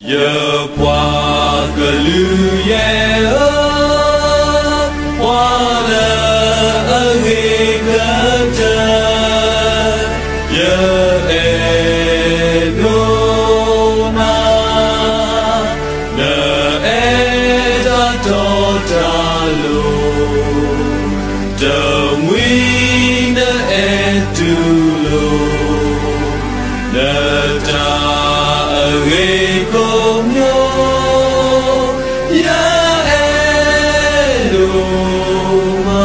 ယပှၤကလုာ်ယဲၢ်ဧၢ, ပှၤလၢအဂ့ၤကတၢၢ်, ယအဲၣ်ဒိးနၤ, နအဲၣ်တၢ်တီတၢ်လိၤ, တမှံၤနအဲၣ်တူၢ်လိာ် နတၢ်အဂ့ၤကိးမံၤ, ယအဲၣ်ဒိးမး.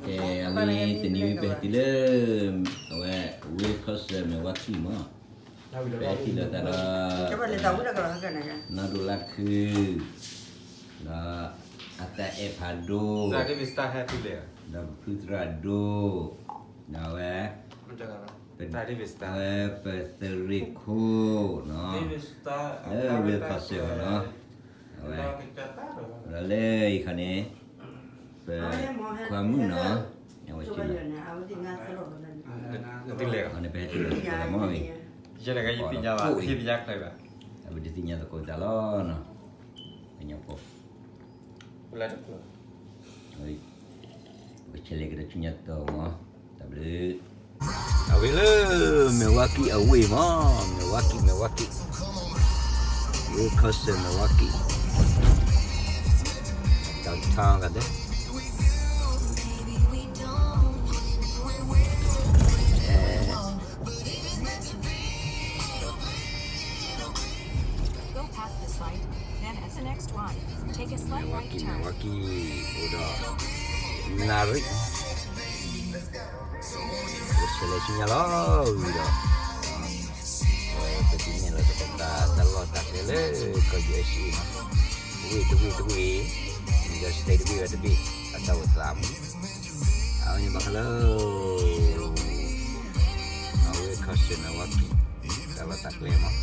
ကဲအဝဲတနံၤဝံၤ ပဟဲတုၤလၢ အဝဲ ဝ့ၢ်ခီၣ်စၢၣ်မဲာ်ဝါခံမး, ပဟဲတုၤလၢတၢ်ဒီး နီၢ်ဒိၣ်လါခု ဒီးအတၢ်အဲၣ်ဖးဒိၣ်, ဒီးပဖုသရၣ်ဒိၣ်, ဒီးအဝဲ အဝဲပသရ့ၣ်ခိၣ်နီၤ, လၢဝ့ၢ်ခီၣ်စၢၣ်နီၤ, အဝဲ ဒီးလၢအံၤခီန့ၣ် ပခွါမုၣ်နီၤ, အဝဲ နသ့ၣ်ညါဘၣ်, ဟ့ၣ်သ့ၣ်ညါသကိးတၢ်လီၤနီၤ, ပကညီဖိ ပကဆဲးလဲၤကဒီးဆူညါတတီၤမး, တၢ်ဘျုး. အဝဲလၢ မဲာ်ဝါကံအဝ့ၢ်မး, မဲာ်ဝါကံ မဲာ်ဝါကံ, ဝ့ၢ်ခီၣ်စၢၣ်မဲာ်ဝါကံ, တၢ်ထါဂၤဒဲး Go past this light, then at the next one, take a slight right turn. မဲာ်ဝါကံ အိၣ်ဒီး နၣ်ရံၣ် ပဆဲးလဲၤဆူညါလီၤဝံၤဒီး ပကနဲၣ်လီၤသကိးတၢ် တၢ်လီၢ်တၢ်ကျဲလၢကီၢ် ယူအက်စ်အေ နီၤ, တဝ့ၢ်တဝ့ၢ်တဝ့ၢ်, မ့ၢ်ဒီး state တဝ့ၢ်ဝဲတဘ့ၣ် အတၢ်အိၣ်သးမူ အဝဲန့ၣ်ဘၣ်ဃးလၢ အဝ့ၢ်ခီၣ်စၢၣ်မဲာ်ဝါကံ တၢ်လီၢ်တၢ်ကျဲမး,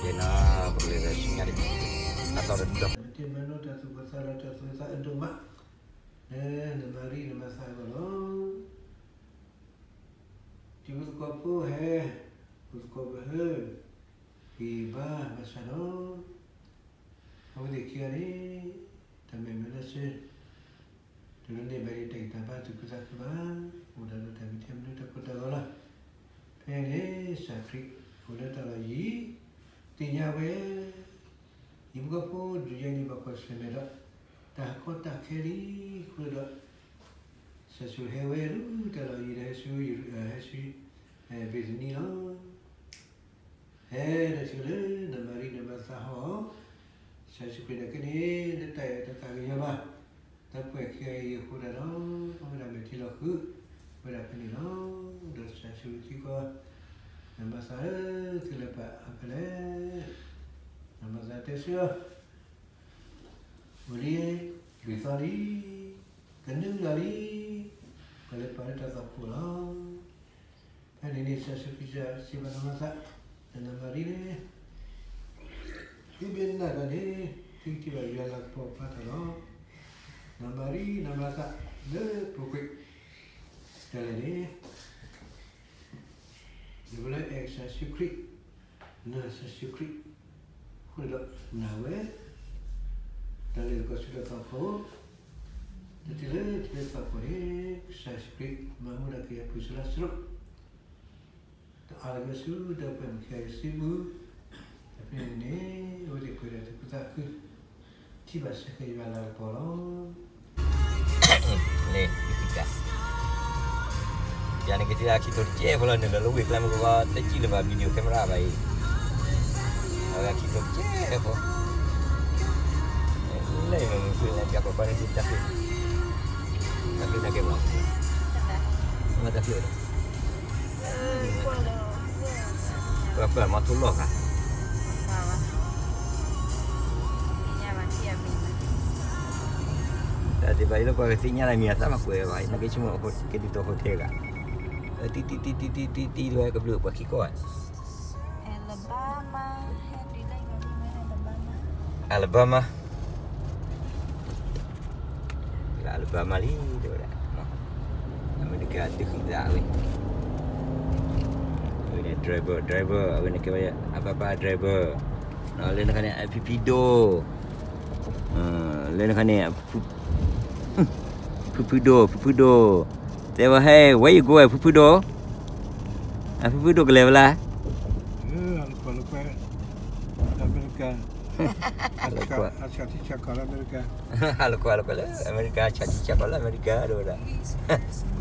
ယဲနီၤ ပကလဲၤဒီးဆူညါတက့ၢ်, တၢ်သီတတီၤ တၢ်မၤလိတၢ်သူၣ်ဖှံသးညီ တၢ်သူၣ်ဖှံသးညီအဒိၣ်မး, လၢနမၤရံနမၤသးအဂီၢ်လီၤ. တံၤဖိသကိးဖိဟဲ, ဖိသကိးဖိဟဲ, ဂ့ၤဘါဘၣ်ဆၣ်ဒီး အဝဲသ့ၣ်ခံဂၤန့ၣ် တၢ်မဲာ်မုာ်လၢဆၢ တလိၣ်န့ၢ်ဘၣ်ဒံး တၢ်ဂံၢ်တၢ်ဘါသူၣ်ခုသးခုဘၣ်, အိၣ်ဒၣ်ဒီးတၢ်မ့ၢ်ထဲမနုၤတၢ်ကိၢ်တၢ်ဂီၤလီၤ. ဖဲန့ၣ် ကစၢ်ခရံာ်အိၣ်လၢတၢ်လီၢ်ယံၤ သ့ၣ်ညါဝဲ ယဖိကီၢ်ဖိ ဒုးယဲၢ်နံၣ်ဘၣ်ကွၢ်ဆၢၣ်မဲာ်ဒီး တၢ်ကီတၢ်ခဲလံအဃိဒီး ကစၢ်ယ့ၣ်ၡူးဟဲဝဲလၢတၢ်လီၢ်ယံၤဒီး ဟဲဆူ ဟဲဆူ ဘ့းသနံလီၤ. ဟဲဒီးတုၤလၢနမၤရံနမၤသးဟီၣ် ကစၢ်ယ့ၣ်ၡူးခရံာ်န့ၣ်က့န့ၣ် လၢတၢ်အဲၣ်တၢ်သးကညီၤဘၣ် တၢ်ကွဲးခံဂၤအံၤအဃိဒၣ်ဒီး အဝဲဒၣ်မဲာ်ထံလီၤဃုာ်ဝဲဒၣ်ဖဲန့ၣ်လီၤ. ဒီးကစၢ်ယ့ၣ်ၡူးသံကွၢ် နမၤသးဧၢ သုလဲၤပာ်အါဖဲလဲၣ်. နမၤသးတဲဆၢ ဝံၤလံ, လွံၢ်သီလံ, ကနုာ်လီၤလံ, ပလဲၤပာ်လၢတၢ်သွၣ်ခိၣ်လီၤ. ဖဲန့ၣ်န့ၣ် ကစၢ်ယ့ၣ်ၡူးခရံာ်စံးဘၣ်နမၤသး, နမၤရံန့ၣ် သုမ့ၢ်နာ်ဒီးန့ၣ် သုကထံၣ်ဘၣ်ယွၤလၤကပီၤဖျါထီၣ်လီၤ. နမၤရံနမၤသးလၢပူၤကွံာ် ဒ်လဲၣ်န့ၣ် ယကလၢအဲၣ်ကစၢ်ယ့ၣ်ၡူးခရံာ်, နာ်ကစၢ်ယ့ၣ်ၡူးခရံာ်, အဃိန့ၣ်ဒီးနာ်ဝဲ, တၢ်လဲၤသကိးဆူတၢ်သွၣ်ခိၣ်, တတုၤလၢတၢ်သွၣ်ခိၣ်န့ၣ် ကစၢ်ယ့ၣ်ၡူးခရံာ် မၤမူဒၣ်က့ၤအပှၤလၢစရူး တအါလၢကဆူဒီးပှၤမုၣ်ခံဂၤအစုပူၤ, ဒီးဖဲန့ၣ်န့ၣ် အဝဲသ့ၣ်ပှဲၤဒီးသူၣ်ခုသးခု, ထံၣ်ဘၣ်စ့ၢ်ကီးယွၤလၤကပီၤလီၤ. လ့ၣ်, ယၤန့ၣ်ကသံၣ်အခံထိးတကဲဖိလီၤ နုာ်လီၤလၢဝ့ၢ်ကျါမ့ၢ်ကဘီ တစံၣ်လၢၤဘၣ် video camera ဘၣ်အံၤ, အဝဲအခံထိးတကဲဖိ, လၢအံၤမ့ၢ်မုၢ်ဃုန့ၣ် ပှၤကွၢ်ကွၢ်န့ၣ် တၢ်ဖျၢၣ်, တၢ်ဖျၢၣ်တၢ်ကဲမး, မ့ၢ်တၢ်ဖျၢၣ် ပှၤပှၤမၤထူလီၢ်ဂၤ, တၢ်ဒ်ဘၣ်အံၤလၢပှၤကသ့ၣ်ညါလၢမံၤအသးမးကွဲးဘၣ် နကဆိကမိၣ်ကဒ်သိး hotel ဂၤ, တံၢ်တံၢ်တံၢ်တံၢ်တံၢ်တံၢ်တံၢ် ဝဲကဘျုးပှၤခံကီၢ်ဧါ Alabama, Alabama, Alabama လံ တဲဝဲဒၣ်, အမဲရကၤဒုးဃံသးဝဲ, ဝဲ driver driver အဝဲန့ၣ်ကဲဝဲ အပၢ်ပၢ် driver လၢနခါန့ၣ် အဖုဖုဒိၣ် လၢနခါန့ၣ် ဖုဖုဒိၣ် ဖုဖုဒိၣ် တဲဝဲ ဟဲ where you going ဖုဖုဒိၣ် အဖုဖုဒိၣ်ကလဲၤဝဲလၢ အမဲရကၤ ဟးလိာ်ကွဲ ဟးလိာ်ကွဲလၢအမဲရကၤ ဆၣ်ထံဆၣ်ကီၢ်လၢအမဲရကၤ ဒ်ဝဲဒၣ်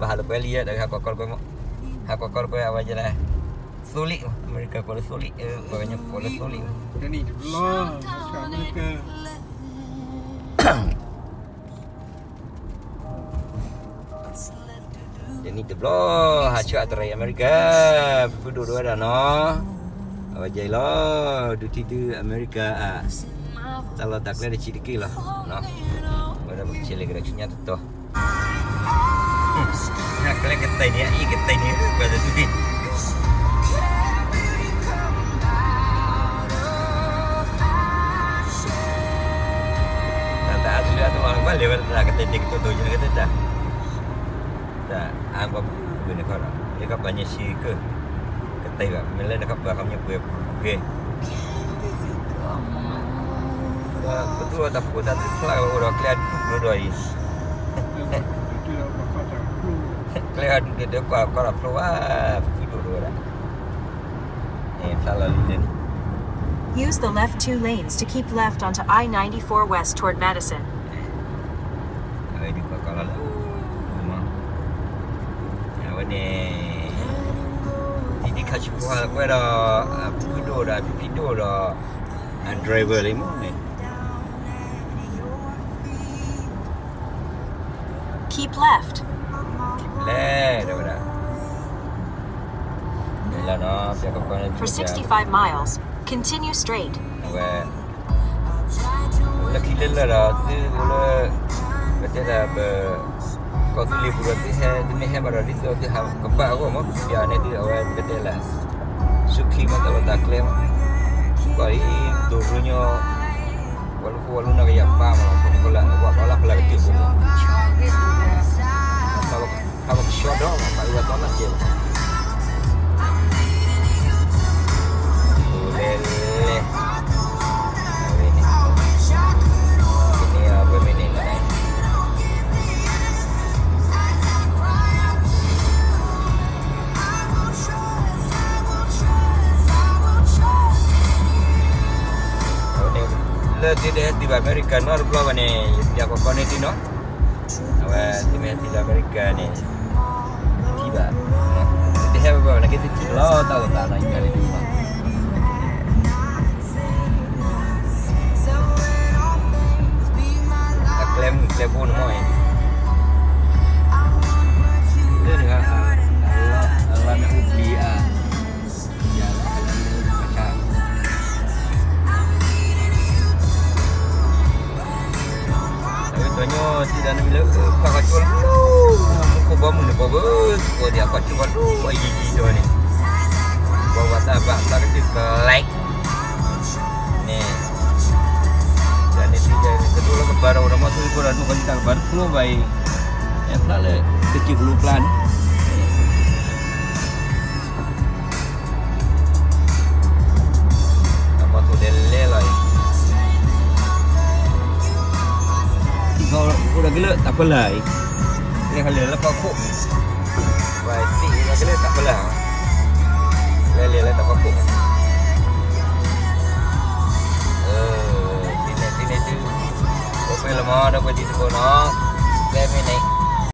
ဘၣ်ဟးလိာ်ကွဲလံဒီး ဟးကွၢ်ကီလိာ်ကွဲမး ဟးကွၢ်ကီလိာ်ကွဲ အဝဲယဲလဲၣ် သိလ့ၣ် အမဲရကၤကိးလၢသိလ့ၣ် ပှၤကညီကိးလၢသိလ့ၣ် တနံၣ်တဘျီ အမဲရကၤ တနံၣ်တဘျီ ဟးဆှၢအတရံးအမဲရကၤ ဖုဖုဒိၣ်ဒိၣ်ဝဲဒၣ်နီၤ အဝဲယဲလီၤ ဒုးထံဒုးအမဲရကၤအ တၢ်လီၢ်တၢ်ကျဲတဆံးတက့ၢ်လီၤ ဝဲဒၣ်ပကဆဲးလဲၤကဒီးဆူညါတတီၤ ကျဲကတံၢ်န့ၣ် အအံၤကတံၢ်န့ၣ် ပှၤတဒူၣ်န့ၣ် တၢ်တအါတလၢအတမၤလၢၤဘၣ်လဲၤဝဲတၢ်ကတဲာ်တဲာ်ကတီၤတီၤယကတဲတၢ် တၢ်အါဘၣ်ပူၤကွံာ်န့ၣ်ခီဒီး လၢကပၤညါဆံကၢၢ် ကတဲာ်ဘၣ် မ့ၢ်လၢနကပၤခီပညီပှဲၤပူၤဂ့ၤ ပသူၣ်လီၤတၢ်ဖိတၢ်သူၣ်ဖျါဝဲအိၣ်ဒီးကျဲအဒူၣ်ဒိၣ်ဒီးအံၤ ကျဲအဒူၣ်ဒိၣ်ဒိၣ်ကွၢ်ကွၢ်ဒီးဖျိဝဲ ဖုဒိၣ်ဒိၣ်ဝဲဒၣ် ဖျါလီၤလံန့ၣ် Use the left two lanes to keep left onto I ninety-four West toward Madison. အဝဲဒ်ကွၢ်ကွၢ်လီၤလၢ အဝဲန့ၣ် ဒ်ဒ်ခါဆူဖိဟးကွဲဒီး အဖုဒိၣ်ဒီးအဖံဖံဒိၣ်ဒီး အ driver လံမ့ၢ်န့ၣ် Keep left. လဲၤဒီးဝဲဒၣ် လီၤနီၤ ပျဲကီကီန့ၣ် For sixty-five miles, continue straight. အဝဲ လၢခံလၢလၢာ်ဒီး သုအိၣ်လၢ ပတဲဒၣ်ပ ကီၢ်သူလ့ၤပူၤဒီး သုဟဲ သုမ့ၢ်ဟဲဘၣ်ဒီး ဒ်သိးသုဟးကဘၣ်အဂီၢ်မး ပျဲန့ၢ်သု အဝဲပကတဲလၢ ဆူခံမး တၢ်လီၢ်တၢ်ကျဲမး ကွၢ်အံၤ တိၤရူညိ ဝဲလူၤဃိဝဲလူၤနီၢ်ကယၤပၢ်မး ဖိလၢအဝဲပှၤလၢ်ဖီလာ်ကတၢၢ်ဖိမး ဟးပကဆှီဒီး ပှၤအုၣ်ဝဲသီလၢကဲး လဲၤလဲၤ အဝဲန့ၣ် ကန့ၢ်အဝဲမ့ၢ်န့ၣ်လီၤ အဝဲန့ၣ် လၢသုတဟဲတုၤဘၣ်အမဲရကၤနီတဘျီဘၣ်န့ၣ် ယပျဲကီကီန့ၢ်သုနီၤ အဝဲသုမ့ၢ်ဟဲတုၤလၢအမဲရကၤန့ၣ် တထံၣ်ဘၣ် သုတဟဲဝဲဘၣ်န့ၣ် ကဲသုထံၣ်လီၤ တၢ်အိၣ်သးနီၤ ယကလဲၤဒုးလီၤ အကျဲမုၢ်ကျဲဘိန့ၣ်မ့ၢ်အံၤ လၢနဂၤ အလီၤနအူပျံၤအါ ယၤလီၤလၢပှၤဆါ အဝဲကညီစံးဒၣ်န့ၣ်မ့ၢ်လၢ ပှၤကီၢ်ကၠိလီၤ မူခိၣ်ဘီမုၢ်န့ၣ် ပှၤဘၣ်သကိးဒံး အကီၢ်ကၠိပှၤဒိၣ်အယံၤယံၤဒီးန့ၣ် ပှၤဝၤတၢ်ဘၣ်သးကတုၢ်ကလဲၣ် န့ၣ် တၢ်န့ၣ်သံကဲ ကဒိၣ်လၢကပၤဒီး အိၣ်ဒီးမီၢ်သူၣ်ဖိဒီး ဒိၣ်ကီၢ်တၢ်ကပၤတဖျိဘၣ်အံၤ အဖျါလၢ ကစၢၢ်ကလိကျါန့ၣ် အမီၢ်သူၣ်ဒဲးလဲလီၤအံၤ အိၣ်ဒီးကလၢတၢ်ဖီလာ်အံၤ လဲၤခီလဲၤလၢကီၢ်ခိၣ် ပှၤသံၣ်အိၣ်ဒီးကလၢတၢ်ဖီလာ် လဲၤလဲၤလၢတၢ်ဖီခိၣ် ဒ်န့ၣ်ဒ်န့ၣ်ဒုး အိၣ်ဖဲလၢမီၢ်ဒီးပှၤဒ်တကိးနီၤ ဖဲမ့ၢ်န့ၣ်